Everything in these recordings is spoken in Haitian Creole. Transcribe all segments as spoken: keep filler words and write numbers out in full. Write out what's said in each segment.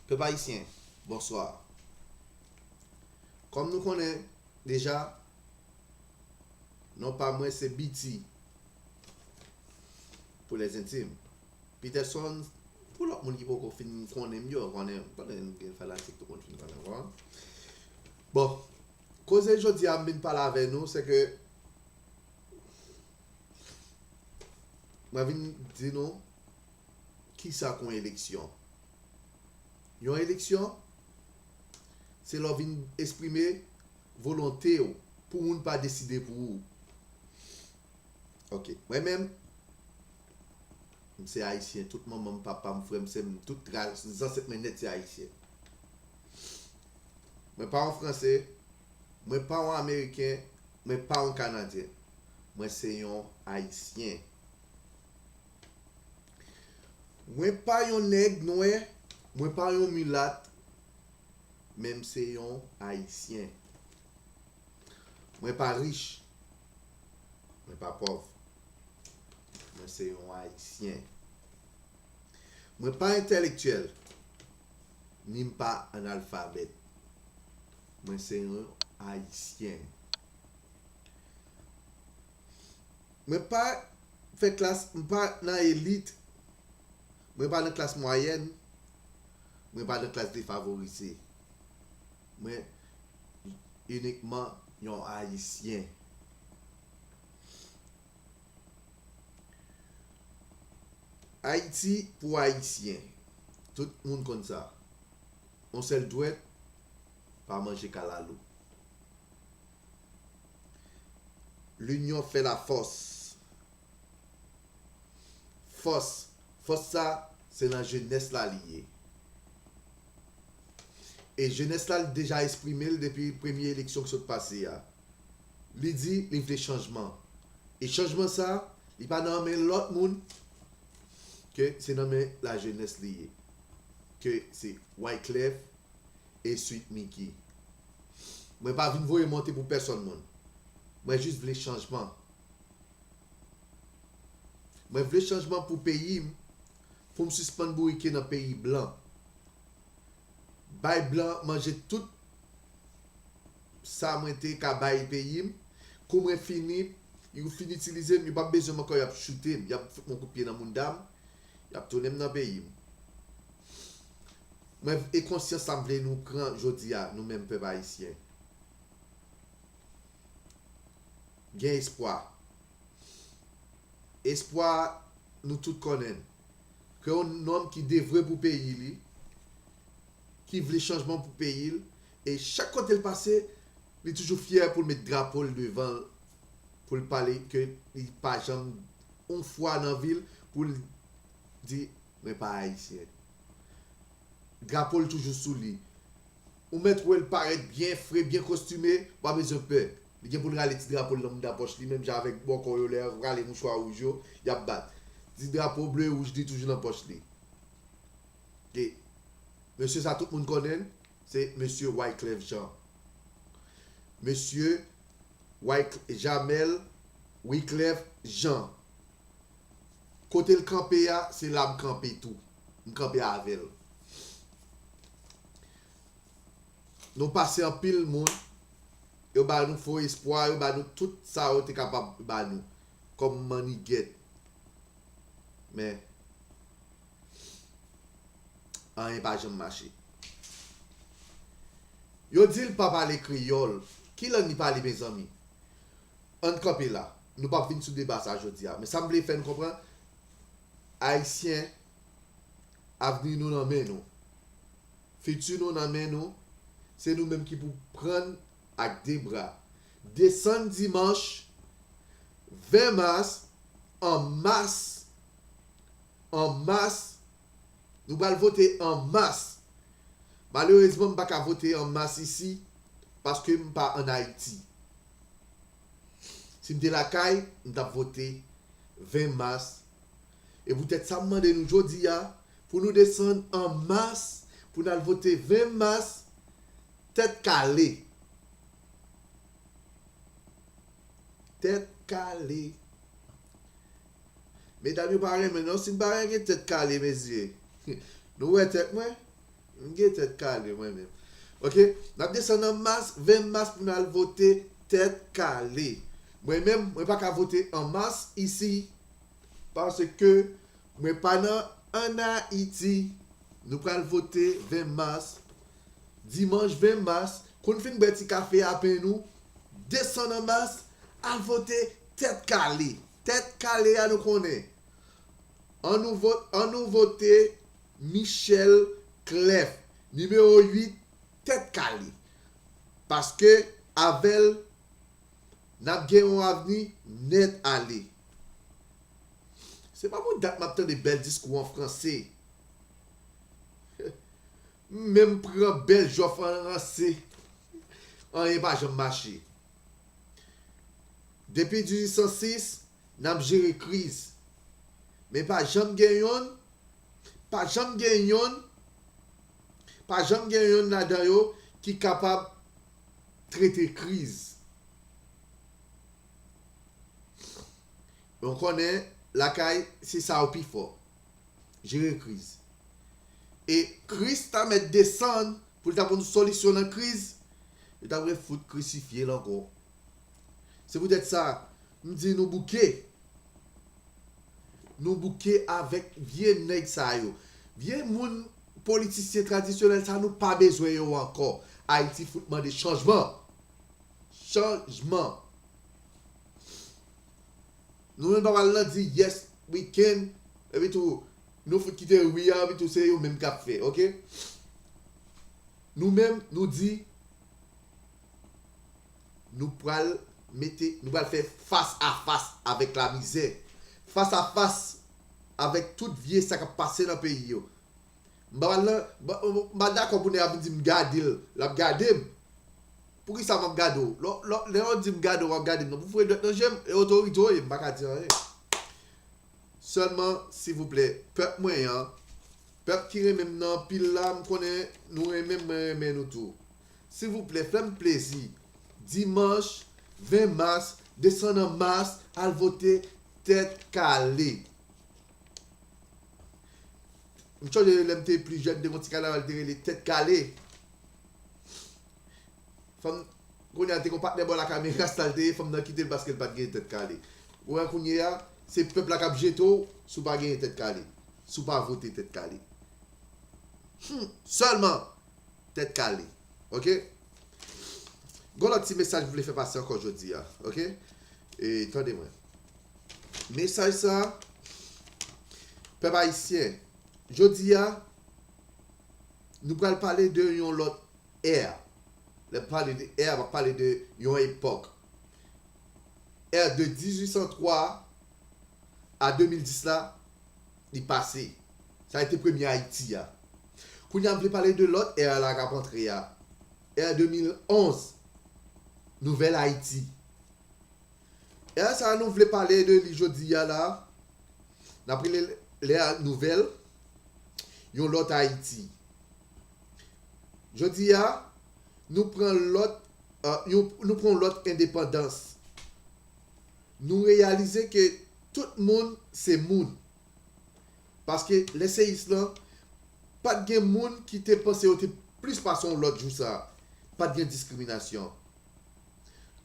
Pèp ayisyen, bonswa. Kòm nou konnen deja, non pa mwen se B T pou lèzentim. Peterson, pou lòt moun ki poko fin konnen m yo, konnen, konnen gen fanatik tout moun fin konnen, bon. Bon, koze jodi a m vin pale avè nou, se ke mwen vin di nou kisa k yon eleksyon. Yon eleksyon, se lè w vin eksprime volonte w pou moun pa deside pou ou. Ok, mwen menm, m se ayisyen, tout manman m, papa m, frè m, sè m, tout ras, zansèt mwen nèt se ayisyen. Mwen pa yon franse, mwen pa yon ameriken, mwen pa yon kanadyen. Mwen se yon ayisyen. Mwen pa yon nèg nwè, mwen pa yon milat, men m se yon ayisyen. Mwen pa rich, mwen pa pòv. Mwen se yon ayisyen. Mwen pa entèlektyèl, ni m pa analfabèt. Mwen se yon ayisyen. Mwen pa fè klas, m pa nan elit. Mwen pa nan klas mwayèn. Mwen pa nan klas defavorize. Mwen inikman yon ayisyen. Ayiti pou ayisyen. Tout moun konn sa. Yon sèl dwèt pa manje kalalou. Linyon fè lafòs. Fòs, fòs sa, se nan jenès la li ye. E jenès la, li deja eksprime l depi premye eleksyon ki sot pase a. Li di li vle chanjman. E chanjman sa, li pa nan men lòt moun ke se nan men lajenès li ye. Ke se Wyclef e Sweet Micky. Mwen pa vin voye monte pou pèsòn moun. Mwen jis vle chanjman. Mwen vle chanjman pou peyi m, pou m sispann bourike nan peyi blan. Bay blan manje tout sa mwen te ka bay peyi m. Kou mwen fini, yo fin itilize m, yo p ap bezwen m ankò, y ap choute m, y ap fout mwen kout pye nan mounda m, y ap tounen m nan peyi m. Mwen, e konsyans sa m vle nou pran jodi a, nou menm pèp ayisyen. Gen espwa. Espwa, nou tout konnen l. Ke yon nonm ki devwe pou peyi li, ki vle chanjman pou peyi l, e chak kote l pase, li toujou fyè pou l met drapo l devan l, pou l pale ke li pa janm, yon fwa nan vi l, pou l di, "Mwen pa ayisyen." Drapo l toujou sou li. Ou mèt wè l parèt byen fre, byen kostime, pa bezwen pè. Li gen pou l rale ti drapo l nan mouda pòch li, menm jan avèk bòkò yo lè y ap rale mouchwa wouj yo, y ap bat. Ti drapo ble wouj li toujou nan pòch li. E mesye sa tout moun konnen l, se mesye Wyclef Jean. Mesye Wycl-, Jamel Wyclef Jean. Kote l kanpe a, se la m kanpe tou. M kanpe avè l. Nou pase anpil moun, yo ba nou fo espwa, yo ba nou tout sa yo te kapab ba nou kòm mannigèt. Men, anyen pa janm mache. Yo di l pa pale kreyòl. Ki lang li pale, mezanmi? Ann kanpe la. Nou p ap vin sou deba sa jodi a. Men sa m vle fè nou konprann, Ayisyen, avni nou nan men nou. Fiti nou nan men nou. Se nou menm ki pou pran l ak de bra. Desann dimanch ven mas, an mas, an mas, nou pral vote an mas. Malerezman, m pa ka vote an mas isi, paske m pa ann Ayiti. Si m te lakay, m t ap vote ven mas. E poutèt sa, m mande nou jodi a, pou nou desann an mas, pou n al vote ven mas, tèt kale. Tèt kale. Medam yo pa renmen non, si m pa renmen tèt kale, mesye. Nou wè tèt mwen? M gen tèt kale mwen menm. Ok? N ap desann an mas, ven mas pou n al vote tèt kale. Mwen menm, mwen pa ka vote an mas isi. Paske mwen pa nan ann Ayiti. Nou pral vote ven mas. Dimanch ven mas, kou n fin bwè ti kafe a pen nou, desann an mas, al vote tèt kale. Tèt kale a nou konnen. An nou vo-, an nou vote Michel Clef, nimewo uit, tèt kale. Paske avè l, n ap gen yon avni nèt ale. Se pa pou dat m ap tande bèl diskou an franse. M menm pran bèl jòf an ranse. Anyen pa janm mache. Depi dizuit san sis, n ap jere kriz. Men pa janm gen yonn, pa janm gen yonn, pa janm gen yonn ladan yo ki kapab trete kriz. Nou konnen lakay, se sa yo pi fò. Jere kriz. E Kris ta mèt desann pou l ta pote solisyon nan kriz, yo ta vle fout krisifye l ankò. Se poutèt sa, m di nou bouke. Nou bouke avèk vye nèg sa yo. Vye moun politisyen tradisyonèl sa, nou pa bezwen yo ankò. Ayiti fout mande chanjman. Chanjman. Nou menm pa pral nan di yes, we can, epi tou, nou fout kite wi a, epi tou se yo menm k ap fè, ok? Nou menm, nou di, nou pral mete, nou pral fè fas a fas avèk lamizè. Fas a fas avèk tout vye sa k ap pase nan peyi yo. M pa pral nan, m pa, m pa dakò pou nèg la vin di m gade l, l ap gade m. Poukisa m ap gade w? Lè, lè, lè yo di m gade w, w ap gade m nan. Pou foure dwèt nan je m, e otorite w ye, m pa ka di anyen. Sèlman, silvouplè, pèp mwen an, pèp ki renmen m nan anpil la, m konnen nou renmen m, mwen renmen nou tou. Silvouplè, fè m plezi. Dimanch ven mas, desann an mas, al vote tèt kale. M sonje lè m te pli jèn, te gon ti kanaval te rele Tèt Kale. Fanm, kounye a, te gon patnè bò lakay mwen, rasta l te ye, fanm nan kite l paske l pa t gen tèt kale. Ou wè kounye a, se pèp la k ap jete w si w pa genyen tèt kale, si w pa vote tèt kale. Hmm, sèlman tèt kale. Ok? Gon lòt ti mesaj m vle fè pase ankò jodi a. Ok? E tande mwen. Mesaj sa, pèp ayisyen, jodi a, nou pral pale de yon lòt è. Lè m pale de è, m ap pale de yon epòk. È de dizuit san twa a de mil dis la, li pase. Sa a te premye Ayiti a. Kounye a, m vle pale de lòt è la k ap antre a. È de mil onz, nouvèl Ayiti. È sa a nou vle pale de li jodi a la, n ap rele l è nouvèl, yon lòt Ayiti. Jodi a, nou pran lòt, euh, yon, nou pran lòt endepandans. Nou reyalize ke tout moun se moun. Paske lè seyis lan, pa t gen moun ki te panse yo te plis pase yon lòt jou sa a. Pa t gen diskriminasyon.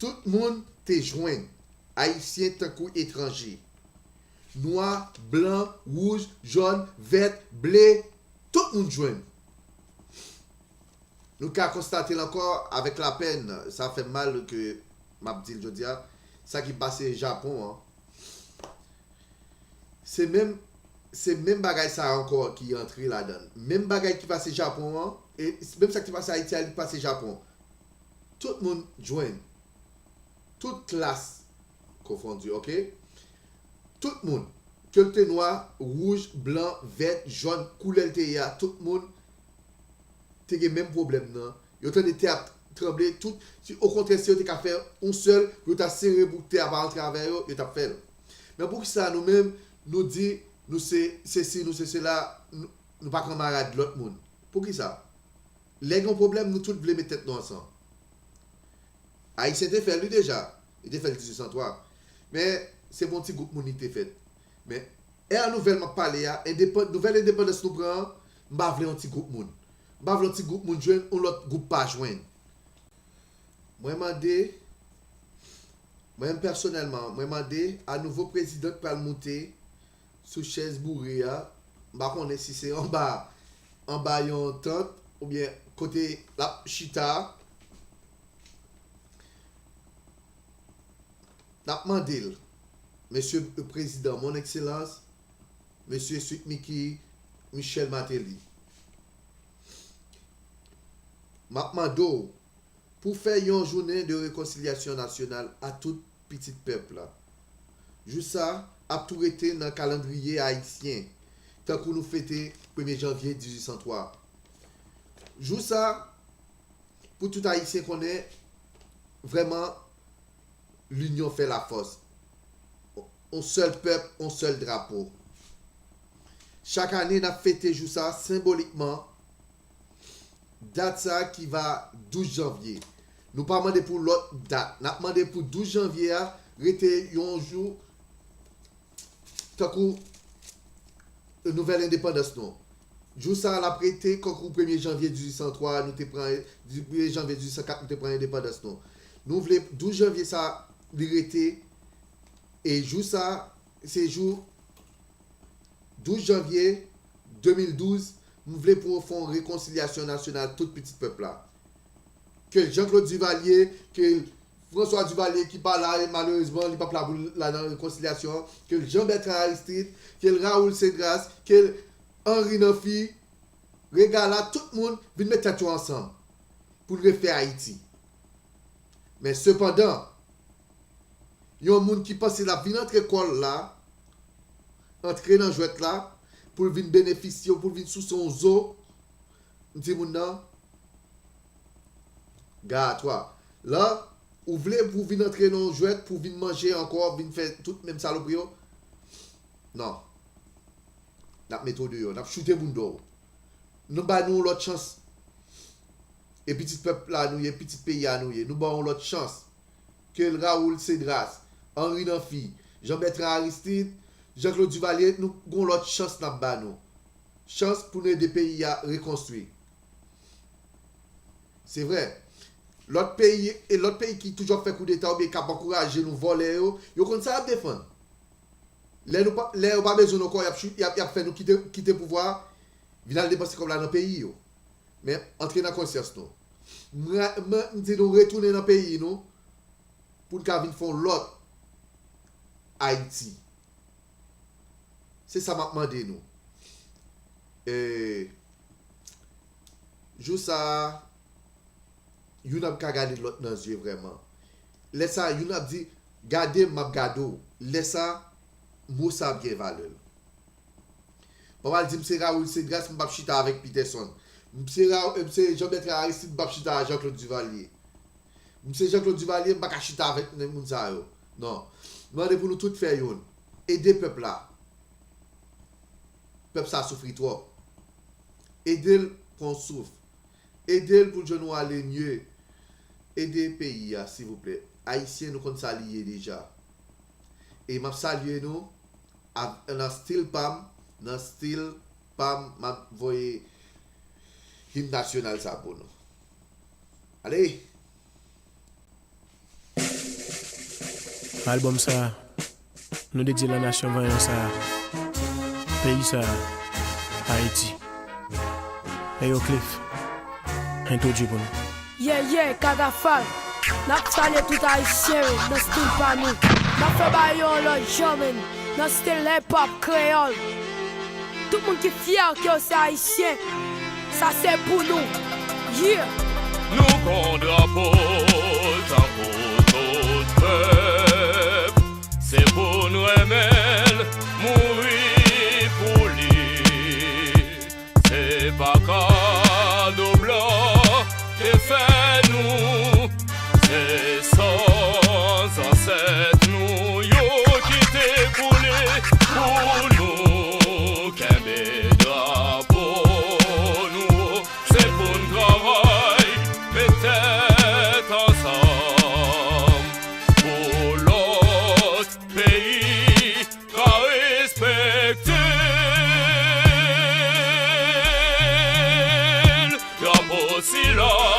Tout moun te jwenn, Ayisyen tankou etranje. Nwa, blan, wouj, jòn, vèt, ble, tout moun jwenn. Nou ka konstate l ankò avèk lapèn, sa fè m mal ke m ap di l jodi a, sa ki pase Japon an. Se menm, se menm bagay sa a ankò ki antre ladan l. Menm bagay ki pase Japon an, e menm sa ki te pase Ayiti a, li pase Japon. Tout moun jwenn. Tout klas konfondi, ok? Tout moun, ke l te nwa, wouj, blan, vèt, jòn, koulè l te ye a, tout moun te gen menm pwoblèm nan. Yo tande tè ap tranble, tout, si, okontrè, si yo te ka fè yon sèl, pou yo ta sere pou tè a pa antre avè yo, yo t ap fè l. Men poukisa nou menm, nou di, nou se sesi, nou se sela, nou, nou pa kanmarad lòt moun? Poukisa? Lè gen yon pwoblèm, nou tout vle met tèt nou ansanm. Ayisyen te fè l, wi, deja. Li te fè l dizuit san twa. Men, se pou yon ti gwoup moun li te fèt. Men, è nouvèl m ap pale a, endepan-, nouvèl endepandans nou pran an, m pa vle yon ti gwoup moun. M pa vle yon ti gwoup moun jwenn, yon lòt gwoup pa jwenn. Mwen mande, mwen menm pèsonèlman, mwen mande a nouvo prezidan k pral moute sou chèz boure a, m pa konnen si se anba, anba yon tant oubyen kote l ap chita a. N ap mande l, Mesye Prezidan, Mon Excellence, Mesye Sweet Mickey Michel Martelly, m ap mande w pou fè yon jounen de rekonsilyasyon nasyonal a tout pitit pèp la. Jou sa ap tou rete nan kalandriye ayisyen, tankou nou fete premye janvye dizuit san twa. Jou sa, pou tout Ayisyen konnen, vrèman, linyon fè lafòs. On sèl pèp, on sèl drapo. Chak ane, n ap fete jou sa senbolikman. Dat sa ki va douz janvye. Nou pa mande pou lòt dat. N ap mande pou douz janvye a rete yon jou tankou nouvèl endepandans nou. Jou sa a, l ap rete kankou premye janvye dizuit san twa, nou te pran, premye janvye dizuit san kat, nou te pran endepandans nou. Nou vle douz janvye sa, li rete, e jou sa, se jou douz janvye de mil douz, m vle pou yo fè yon rekonsilyasyon nasyonal tout pitit pèp la. Ke l Jean Claude Duvalier, ke l François Duvalier ki pa la, e malerezman, li p ap la pou l la nan rekonsilyasyon an, ke l Jean Bertrand Aristide, ke l Raoul Cédras, ke l Henri Namphy, Regal la, tout moun vin met tèt yo ansanm pou n refè Ayiti. Men sepandan, yon moun ki panse l ap vin antre kò l la, antre nan jwèt la, pou l vin benefisye w, pou l vin souse yon zo, m di moun nan, gade a twa. La, ou vle pou w vin antre nan yon jwèt, pou w vin manje ankò, vin fè tout menm salopri yo? Non. N ap mete w deyò, n ap choute bounda w. Nou ba nou yon lòt chans. E pitit pèp la nou ye, pitit peyi a nou ye. Nou ba w yon lòt chans. Ke l Raoul Cédras, Henri Namphy, Jean Bertrand Aristide, Jean Claude Duvalier, nou gon lòt chans n ap ba nou. Chans pou nou ede peyi a rekonstwi. Se vre. Lòt peyi, e lòt peyi ki toujou ap fè koudeta oubyen k ap ankouraje nou vòlè yo, yo konn sa y ap defann. Lè nou pa, lè yo pa bezwen nou ankò, y ap, y ap, y ap fè nou kite, kite pouvwa a, vin al depanse kòb la nan peyi yo. Men, antre nan konsyans nou. Mwen, mwen, m di nou retounen nan peyi nou pou n ka vin fè yon lòt Ayiti. Se sa m ap mande nou. E, jou sa a, youn ap ka gade lòt nan zye vrèman. Lè sa a, youn ap di, gade m, m ap gade w. Lè sa a, mo sa a ap gen valè l. Pa pral di m se Raoul Cédras, m p ap chita avèk Peterson. M se Ra-, m se Jean Bertrand Aristide, m p ap chita ak Jean Claude Duvalier. M se Jean Claude Duvalier, m pa ka chita avèk moun sa yo. Non. M mande pou nou tout fè youn. Ede pèp la. Pèp sa soufri twòp. Ede l pran souf. Ede l pou l jwenn yon ale mye. Ede peyi a, silvouplè. Ayisyen, nou konn sa li ye deja. E m ap salye nou av-, nan stil pa m, nan stil pa m, m ap voye him nasyonal sa pou nou. Ale! Albòm sa a, nou dedye la nasyon vanyan sa a, peyi sa a, Ayiti. Eyo Cliff, entwodui pou nou. Yeah, yeah, Kagafal. N ap salye tout Ayisyen yo nan stil pa nou. N ap fè bagay yo yon lòt jan, menn, nan stil hip hop kreyòl. Tout moun ki fyè ke yo se Ayisyen, sa se pou nou. Yeah! Nou gon drapo tankou tout pèp. Se pou n renmen l, mouri pou li. Se pa kado blan te fè nou, se san zansèt nou yo kite koule pou nou kenbe drapo nou wo. Se pou n travay, met tèt ansanm pou lòt peyi ka respekte l. Sila